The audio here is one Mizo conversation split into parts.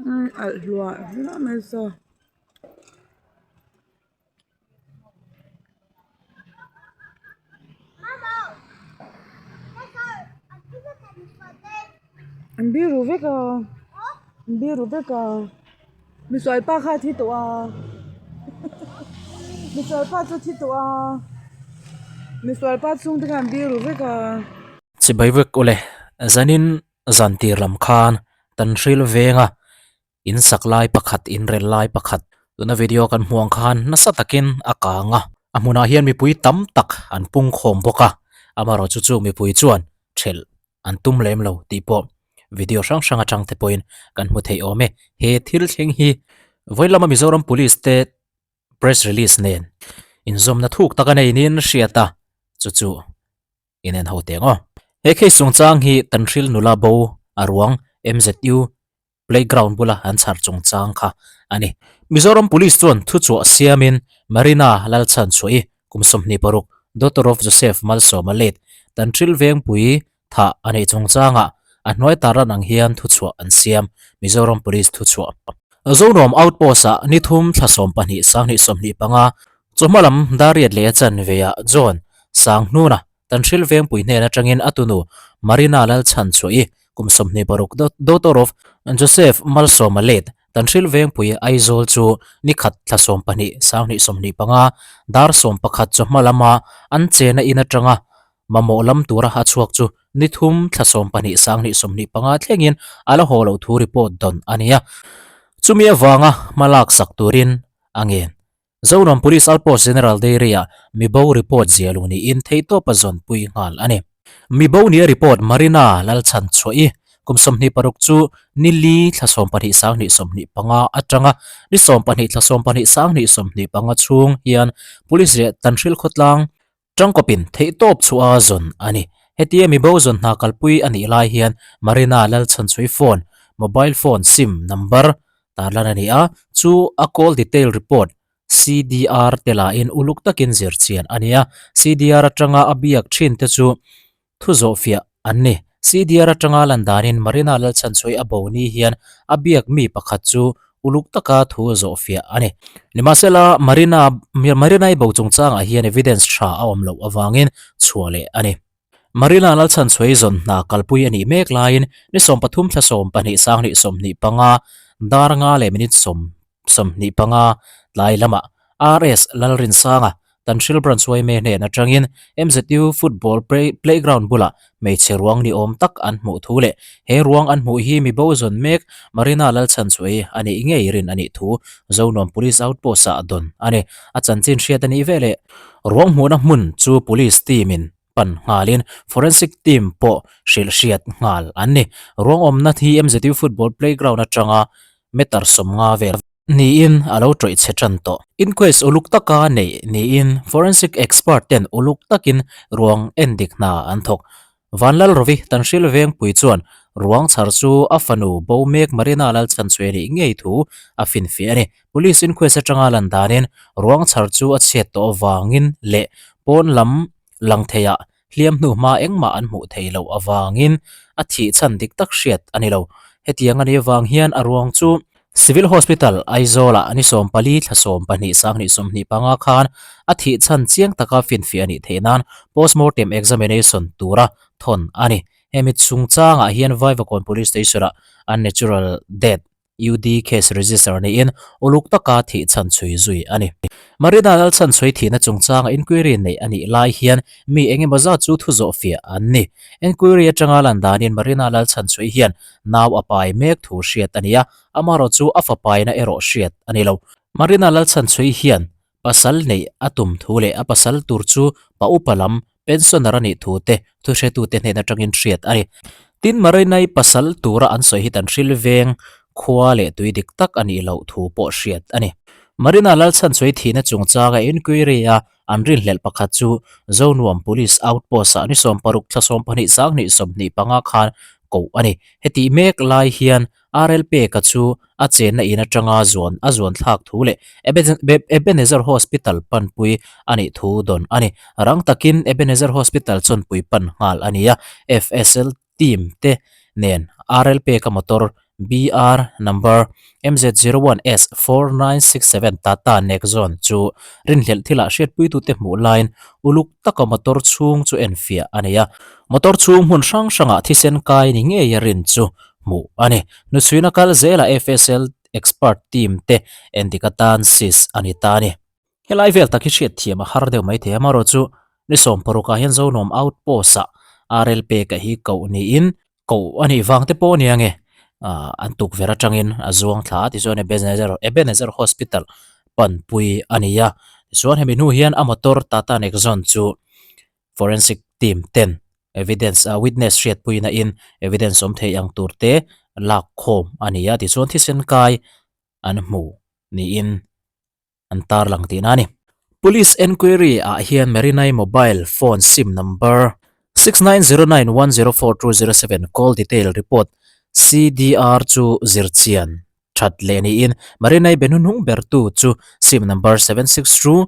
Alh hluah hluah mai saw. An biru vek a an biru vek a misual pa kha a thi tawh a misual pa chu a thi tawh a misual pa chhungte kha an biru vek a. Chibai vek ule zanin zan tir lam khan tan hril veng a In sak lai pakhat, in rel lai pakhat. Tuna video kan hmuh ang khan nasa takin a kang a. A hmunah hian mipui tam tak an pung khawm bawk a, amaherawh chu chu mipui chuan thelh an tum lem lo tih pawh video hrang hrang atang te pawhin kan hmu thei awm e. He thil thleng hi vawi lama Mizoram Police te press release nen inzawmna thuk tak a nei niin hriat a, chu chu inen ho teng aw. He case chungchang hi Tanhril nula bo a ruang MZU playground bula an chhar chungchang kha a ni. Mizoram Police chuan thuchhuah siamin Marina Lalchhanchhuahi kum 26, daughter of Joseph Malsawma late Tanhril Vengpui thah a neih chungchangah a hnuai tarlan ang hian thuchhuah an siam, Mizoram Police thuchhuah. Zonuam Outpost-ah ni thum thla 12 sanghnih 25 chawhma lam Dariat leh a chanveah John Sanghnuna Tanhril Vengpui hnen atangin a tunu Marina Lalchhanchhuahi kum 26 daughter of Joseph Malsawma late Tanhril Vengpui Aizawl chu ni khat thla 12 sanghnih 25 dar 11 chawhma lama an chena in atanga mamawh lam tura a chhuak chu ni thum thla 12 sanghnih 25 thlengin a la haw loh thu report dawn a ni a. Chumi avanga hma lak sak turin a ngen. Zoram Police Outpost General Dairy-ah mibo report ziah luh niin theihtawpa zawnpui nghal a ni. Mibo nia report Marina Lalchhanchhuahi kum 26 chu ni li thla 12 sanghnih 25 atanga ni 12 thla 12 sanghnih 25 chhung hian Police leh Tanhril khawtlang Tangkawpin theihtawp chhuah a zawn a ni. Hetia mibo zawn hna kalpui a nih lai hian Marina Lalchhanchhui phone, mobile phone sim number tarlan a ni a, chu a call detail report, CDR, te lahin uluk takin zir chian a ni a. CDR atanga a biak thin te chu Thu zawhfiah an ni. CDR atanga lan danin Marina Lalchhanchhuai a bo ni hian a biak mi pakhat chu uluk taka thu zawhfiah a ni. Nimahsela, Marina Marina-i bo chungchangah hian evidence tha a awm loh avangin chhuah leh a ni. Marina Lalchhanchhuai zawn hna kalpui a nih mek laiin ni 13 thla 12 sanghnih 25 dar nga leh minute sawm 25 tlai lamah RS Lalrinsanga Tanhril Branch yma hnen atangin MZU Football Playground bulah hmeichhe ruang ni awm tak an hmuh thu leh he ruang an hmuh hi mi bo zawn mek Marina Lalchhanchhuai a nih ngei rin a nih thu Zonuam Police Outpost-ah dawn a ni. A chanchin hriat a nih veleh ruang hmuhna hmun chu Police team-in pan nghalin Forensic team pawh hrilh hriat nghal an ni. Ruang awmna hi MZU Football Playground atanga meter 50 vel niin a lo tawih chhe tan tawh. Inquest uluk taka neih niin forensic expert ten uluk takin ruang endik hna an thawk. Vanlal Rovi Tanhril Vengpui chuan ruang chhar chu a fanu bo mek Marina Lalchhanchhuai nih ngei thu a finfiah a ni. Police inquest atanga lan danin ruang chhar chu a chhiat tawh avangin leh pawn lam lang theiah hliam hnu hma engmah an hmuh theih loh avangin a thih chhan dik tak hriat a ni lo. Hetiang a nih avang hian a ruang chu Civil Hospital, Aizawl-ah ni 14 thla 12 sanghnih 25 khan a thih chhan chiang taka finfiah a nih theih nan postmortem examination tura thawn a ni. Hemi chungchangah hian Vaivakawn Police Station-ah unnatural death UD case register niin uluk taka thih chhan chhui zui a ni. Marina Lalchhan chhui thihna chungchanga inquiry neih a nih lai hian mi eng emaw zat chu thu zawh fiah an ni. Inquiry atanga lan danin Marina Lalchhan chhui hian nau a pai mek thu hriat a ni a, amaherawh chu a fapaina erawh hriat a ni lo. Marina Lalchhan chhui hian Pasal neih a tum thu leh a pasal tur chu pa upa lam pensioner a nih thu te thuhretute hnen atangin hriat a ni. Tin, Marinai pasal tura an sawi hi Tanhril veng khua leh tui dik tak a nih loh thu pawh hriat a ni. Marina Lalchhanchhuai thihna chungchanga inquiry a an rinhlelh pakhat chu Zonuam Police Outpost-ah ni 16 thla 12 sanghnih 25 khan koh a ni. Hetih mek lai hian RL Peka chu a chenna in atanga zuan a zuan thlak thu leh Ebenezer Hospital panpui a nih thu dawn a ni. Rang takin Ebenezer Hospital chawnpui pan nghal a ni a, FSL team te nen RL Peka motor BR number MZ01S 4967 Tata Nexon chu rinhlelh thilah hriatpuitute hmuh laiin uluk taka motor chhung chu enfiah a nei a. Motor chhung hmun hrang hrangah thisen kai ni ngeia rin chu hmuh a ni. Hnuchhuina kal zelah FSL expert team te endik atan sis a ni ta a ni. Helai vel tak hi hriat thiam a har deuh mai thei a, amaherawh chu ni 60 ah hian Zonuam outpost ah RL peka hi koh niin koh a nih vang te pawh a nia nge ah an tukverh atangin a zuang thla a tichuan Ebenezer Ebenezer Hospital panpui a ni a, tichuan hemi hnu hian a motor Tata Nexon chu forensic team ten evidence ah witness hriatpuina in evidence awm thei ang tur te lak khawm a ni a, tichuan thisen kai an hmu niin. an tarlang tihna a ni. Police enquiry ah hian Marinai mobile phone sim number 6909104207 call detail report CDR chu zirchian that leh niin Marinai be hnuhnung bertu chu sim number 762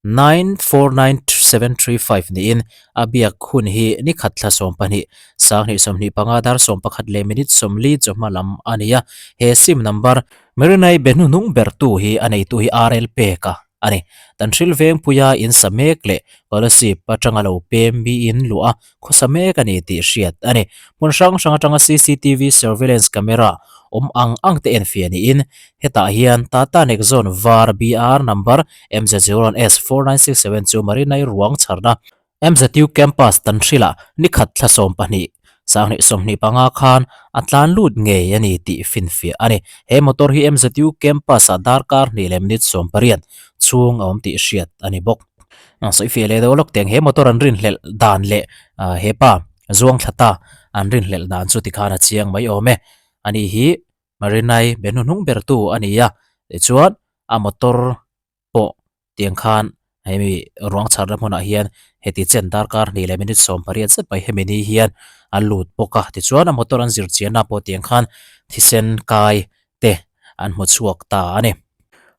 949735 niin a biak hun hi ni khat thla 12 2025 dar 11 leh minute 40 chawhma lam a ni a. He sim number Marinai be hnuhnung bertu hi a neitu hi RL Peka a ni. Tanhril Vengpuia in sa mek leh Kolasib atanga lo pem miin luah a khawsa mek a ni tih hriat a ni. Hmun hrang hrang atanga cctv surveillance camera awm ang ang te enfiah niin hetah hian Tata Nexon var BR number MZ01S 4967 chu Marinai ruang chharna MZU campus Tanhrila nikhat thla 12 2025 khan a tlan lut ngei a ni tih finfiah a ni. He motor hi MZU campus ah darkar hnih leh minute 18 chhung a awm tih hriat a ni bawk. Sawifiah leh deuh lawk teng he motor an rinhlelh dan leh hepa zuang thla ta an rinhlelh dan chu tikhan a chiang mai awm e. Ani hi Marinai be hnuhnung bertu a ni a, tichuan a motor pawh tiang khan hemi ruang chharna hmunah hian heti chen darkar hnih leh minute 18 zet mai hemi ni hian a lut bawk a tichuan a motor an zir chianna pawh tiang khan thisen kai te an hmu chhuak ta a ni.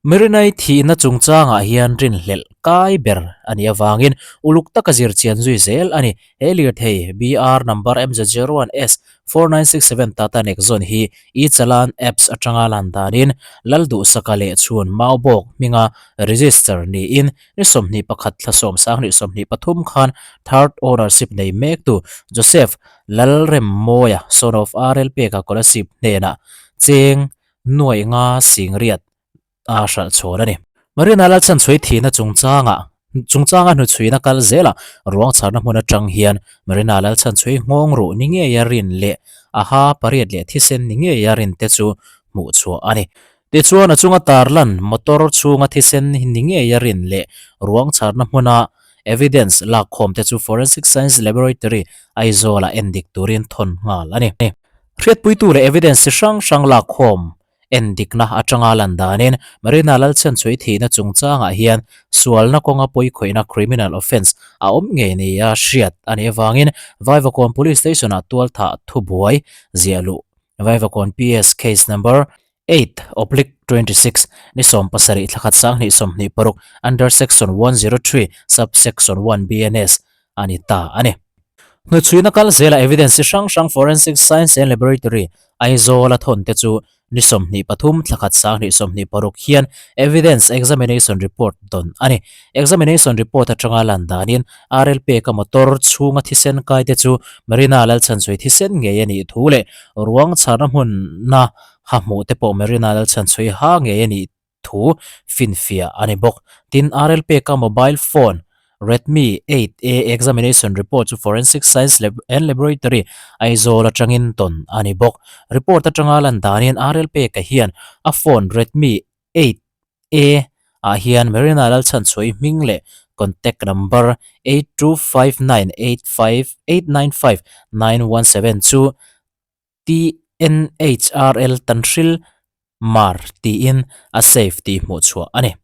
Marinai thihna chungchangah hian rinhlelh kai ber a nih avangin uluk taka zir chian zui zel a ni. He lirthei BR number MZ01S 4967 Tata Nexon hi e-challan apps atanga lan danin Lalduhsaka leh chhun Maubawk hminga register niin ni 21 thla 10 2023 khan third ownership nei mektu Joseph Lalremmawia son of RL Peka Kolasib hnenah cheng nuaih nga singriat a hralh chhawn a ni. Marina Lalchanchhuai thihna chungchangah chungchanga hnuchhuina kal zelah ruang chharna hmun atang hian Marina Lalchanchhuai nghawng ruh ni ngeia rin leh a ha pariat leh thisen ni ngeia rin te chu hmuh chhuah a ni. Tichuan a chunga tarlan motor chhunga thisen ni ngeia rin leh ruang chharna hmuna evidence lakkhawm te chu Forensic Science Laboratory Aizawl-ah endik turin thawn nghal a ni. Hriatpuitu leh evidence chi hrang hrang lakkhawm Endikna atanga lan danin Marina Lalchanchhui thihna chungchangah hian sualna kawnga pawikhawihna criminal offence a awm ngei nia hriat a nih avangin Vaivakawn Police Station-ah tualthah thubuai ziah luh Vaivakawn PS Case Number 8/26 ni 17 thlakhat 2026 under Section 103 Sub-Section 1 BNS a ni ta a ni. Hnuchhuina kal zela evidence chi hrang hrang Forensic Science and Laboratory Aizawl a thawn te chu ni 23 thlakhat 2026 hian evidence examination report dawn a ni. Examination report atanga lan danin RL peka motor chhunga thisen kai te chu Marina Lalchhanchhui thisen ngei a nih thu leh ruang chharna hmunna ha hmuh te pawh Marina Lalchhanchhui ha ngei a nih thu finfiah a ni bawk. Tin, RL peka mobile phone Redmi 8A examination report chu Forensic Science and Laboratory Aizawl atangin tawn a ni bawk. Report atanga lan danin RL peka hian a phone Redmi 8A ah hian Marina Lalchhanchhuai hming leh contact number 825985895917 chu TNHRL Tanhril Mar tiin a save tih hmuh chhuah a ni.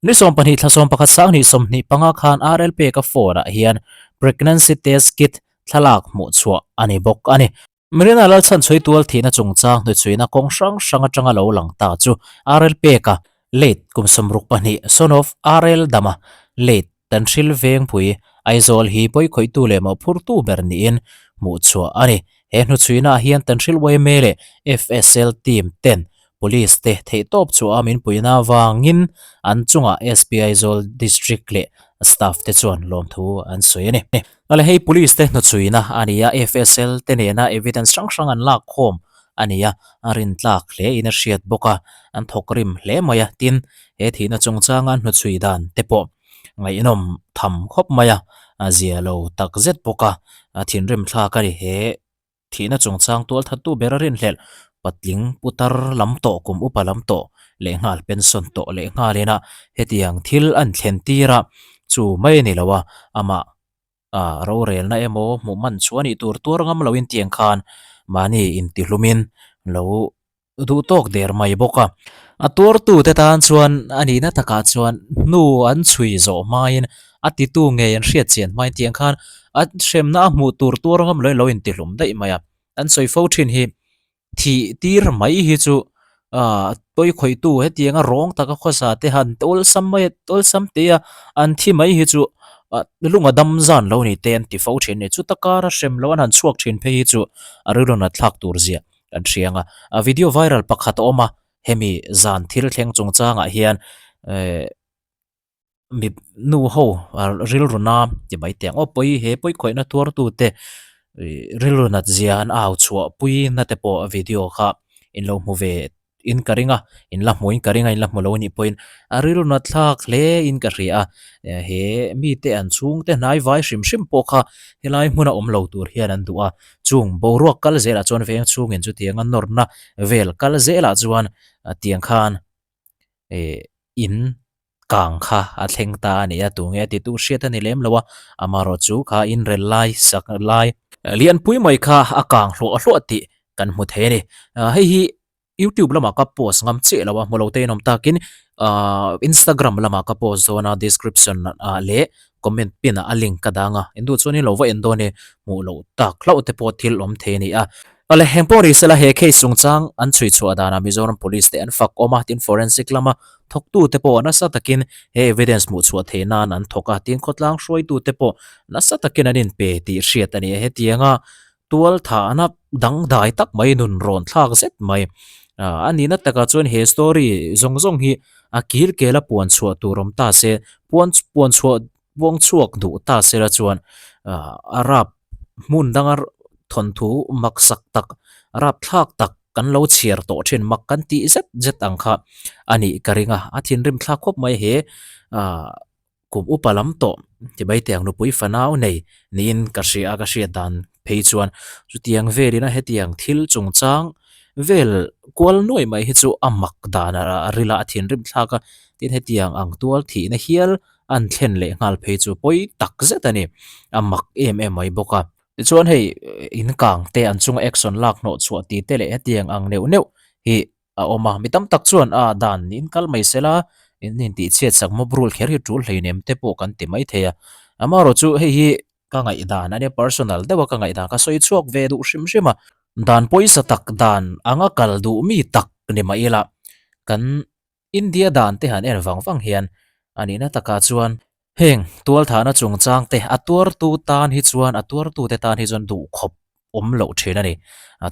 Ni 12 thla 11 20 25 khan RL peka phone ah hian pregnancy test kit thlalak hmuh chhuah a ni bawk a ni. Marina Lalchhanchhui tual thihna chungchang hnuchhuina kawng hrang hrang atanga lo lang ta chu RL peka late kum 62 son of RL Dama late Tanhril Vengpui Aizawl hi pawikhawihtu leh mawhphurtu ber niin hmuh chhuah a ni. He hnuchhuina ah hian Tanhril yma leh FSL team ten Police te theihtawp chhuah a min puihna avangin an chungah SP Aizawl District leh staff te chuan lawmthu an sawi a ni. Awle hei Police te hnuchhuina a ni a, FSL te nena evidence hrang hrang an lak khawm a ni a, a rintlak hle in a hriat bawk a, an thawk rim hle mai a, tin he thihna chungchanga hnuchhui dan te pawh ngaihnawm tham khawp mai a, a zia lo tak zet bawk a, a thinrim thlak a ni. He thihna chungchang tual thattu ber a rinhlelh patling putar lam tawh kum upa lam tawh lehnghal pension tawh lehnghal ina hetiang thil an thlen tir a, chu mai a ni lo a, amah ah rorelna emaw hmuh man chu a nih tur tuar ngam loin tiang khan mahni intihlumin lo duh tawk der mai bawk a. A tuartute tan chuan a nihna takah chuan hnu an chhui zawh hmain a titu ngei an hriat chian hmain tiang khan a hremna a hmuh tur tuar ngam loin lo intihlum daih mai a. An sawi fo thin hi thih tir mai hi chu ah pawi khawihtu hetianga rawng taka khawsa te han awlsam mai a awlsam te a an thi mai hi chu ah lunga dam zan lo ni te an ti fo thin a ni. Chuta kara hrem loh an han chhuak thin phei hi chu a rilru nat thlak tur zia. Kan hriang a, a video viral pakhat a awm a, hemi zan thil thleng chungchangah hian eh mi nu ho rilru na ti mai teh ang aw pawi he pawi khawihna tuartute ih rilru nat zia an au chhuah pui na te pawh video kha in lo hmu ve in ka ring a, in la hmu in ka ring a in la hmu lo anih pawhin a rilru nat thlak hle in ka hria a, he mite an chhungte hnai vai hrim hrim pawh kha helai hmuna awm lo tur hian an duh a. Chung boruak kal zelah chuan veng chhungin chutianga nawrna vel kal zelah chuan tiang khan eh in kang kha a thleng ta a ni a, tunge a titu hriat a ni lem lo a, amaherawh chu kha in rel lai sak lai lianpui mai kha a kang hluah hluah tih kan hmu thei a ni. Hei hi YouTube lamah ka post ngam chiah lo a, hmu lo te in awm takin ahh Instagram lamah ka post dawn a description ah leh comment pin ah a link ka dang a, in duh chuan in lo va en dawn e, hmuh loh tak hlauh te pawh thil awm thei a ni a. Awle heng pawh ni sela he case chungchang an chhui chhuah danah Mizoram Police te an fak awm a, tin forensic lama thawktu te pawh nasa takin he evidence hmuh chhuah theih nan an thawk a, tin khawtlang hruaitu te pawh nasa takin an inpe tih hriat a ni a, hetianga Tual thahna dangdai tak mai nun rawn thlak zet mai. A nihna takah chuan he story zawng zawng hi a kil kel a puan chhuah tur awm ta se, puan puan chhuah puang chhuak duh ta sela chuan a rap hmun danga thawnthu maksak tak rap thlak tak kan lo chhiar tawh thin mak kan tih zet zet ang kha a nih ka ring a, a thinrim thlak khawp mai he ah. Kum upa lam tawh ti mai teh ang nupui fanau nei niin ka hria a, ka hriat dan phei chuan chutiang velin a hetiang thil chungchang vel kual nuai mai hi chu a mak dan a ril a, a thinrim thlak a, tin hetiang ang tual thihna hial an thlen leh nghal phei chu pawi tak zet a ni, a mak em em mai bawk a. Tichuan hei inkang te an chunga action lak hnawh chhuah tih te leh hetiang ang neuh neuh hi a awm a, mi tam tak chuan a dan in kal mai sela in intih chhiat sak mob rule kher hi tul hleinem te pawh kan ti mai thei a, amaherawh chu hei hi ka ngaihdan a nia personal deuh a ka ngaihdan ka sawi chhuak ve duh hrim hrim a, dan pawisa tak dan anga kal duh mi tak ni mah ila kan India dan te han en vang vang hian a nihna takah chuan Heng tualthahna chungchang te a tuartu tan hi chuan a tuartute tan hi chuan duhkhawp awm loh thin a ni.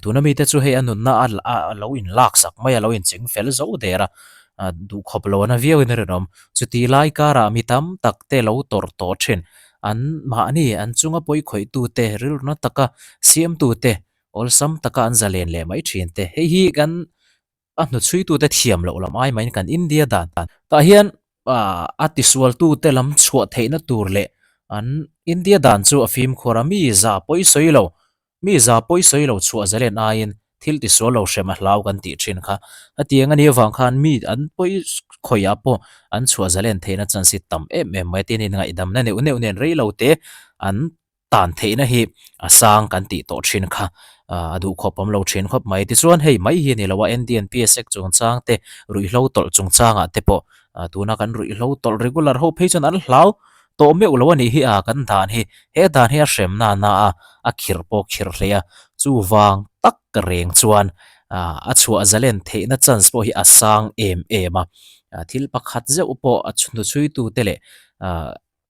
Tuna mite chu hei a nunna a lo inlaksak mai a, lo inching fel zo der a, duhkhawp lo ana viauin a rinawm. Chuti lai karah mi tam tak te lo tawrh tawh thin. An mahni an chunga pawi khawihtute rilruna taka siamtute awlsam taka an zalen leh mai thin te. Hei hi kan A hnuchhuitute thiam loh lam ai maiin kan India dan tah hian a tisualtute lam chhuah theihna tur leh an India dan chu a fimkhur a, mi za pawi sawi lo, mi za pawi sawi lo chhuah zalen aiin thil tisual lo hrem a hlau kan tih thin kha. Hetiang a nih avang khan mi an pawi khawiah pawh an chhuah zalen theihna chance hi tam em em mai a, tin inngaihdamna neuh neuh nen rei lo te an tan theihna hi a sang kan tih tawh thin kha a duh khawp awm lo thin khawp mai. Tichuan hei mai hi a ni lo a, NDNPSEC chungchang te, ruihhlo tawlh chungchangah te pawh tuna kan ruihhlo tawlh regular ho phei chuan an hlau tawh meuh lo a nih hi a kan dan hi. He dan hi a hrem na na a, a khirh pawh khirh hle a, chuvang tak reng chuan a chhuah zalen theihna chance pawh hi a sang em em a. Thil pakhat zeuh pawh a hnuchhuitute leh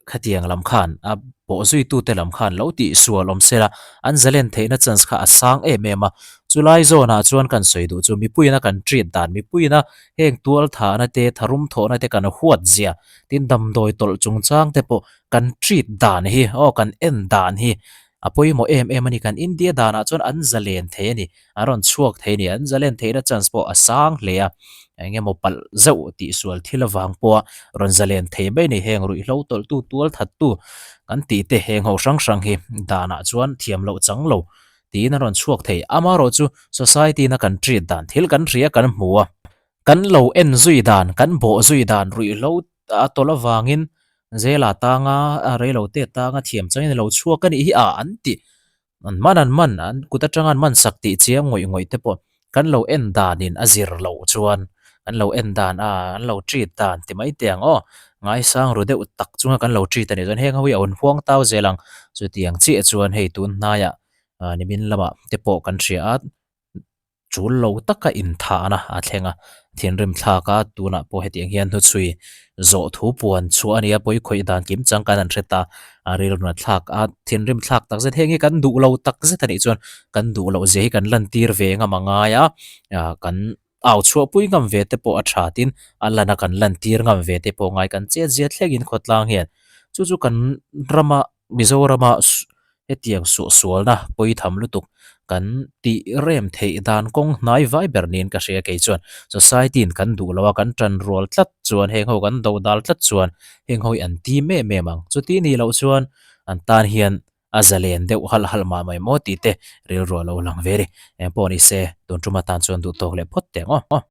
Khatiang lam khan a Pawh zuitute lam khan lo tih sual awm sela, an zalen theihna chance kha a sang em em a. Chulai zawnah chuan kan sawi duh chu mipuiina kan treat dan, mipuiina heng tual thahna te, tharum thawhna te kan huat zia, tin damdawi tawlh chungchang te pawh kan treat dan hi, aw kan en dan hi a pawimawh em em a ni. Kan India danah chuan an zalen thei a ni, an rawn chhuak thei a ni, an zalen theihna chance pawh a sang hle a, eng emaw palh zeuh tih sual thil avang pawha rawn zalen thei mai a ni. Heng ruihhlo tawlhtu, tualthattu kan tih te heng ho hrang hrang hi danah chuan thiam loh chang lo tiin an rawn chhuak thei. Amaherawhchu society na kan treat dan thil kan hria kan hmu a, kan lo en zui dan, kan bawh zui dan ruihhlo a tawlh avangin zela tanga reilo te tanga thiam changin a lo chhuak a nih hi a an tih. An man an man, an kut atanga an man sak tih chiang ngawih ngawih te pawh kan lo en danin a zir loh chuan kan lo en dan a, an lo treat dan ti mai teh ang aw. Ngaisang ru deuh tak chunga kan lo treat a nih chuan heng ho hi a awn huang tau zel ang. Chutiang chiah chuan hei tun hnaiah nimin lamah te pawh kan hria a. Tul lo taka inthahna a thleng a, thinrim thlak a, tunah pawh hetiang hian hnuchhui zawh thu puan chhuah a ni a, pawi khawih dan kim chang kan han hre ta, a rilruna thlak a, thinrim thlak tak zet heng hi kan duh lo tak zet a nih chuan kan duh loh zia hi kan lantir ve ngam a ngai a, kan au chhuahpui ngam ve te pawh a tha tin a lana kan lantir ngam ve te pawh ngai kan chet zia thlengin khawtlang hian chu chu kan rama Mizorama hetiang suahsualna pawitham lutuk kan tih rem theih dan kawng hnai vai ber niin ka hria kei chuan society in kan duh lo a kan tan rual tlat chuan heng ho kan do dal tlat chuan heng ho hi an tim em em ang chuti nih loh chuan an tan hian a zalen deuh halh halh mah mai maw tih te rilru a lo lang ve a ni engpawh ni se tun tum atan chuan duh tawk leh phawt teh ang aw.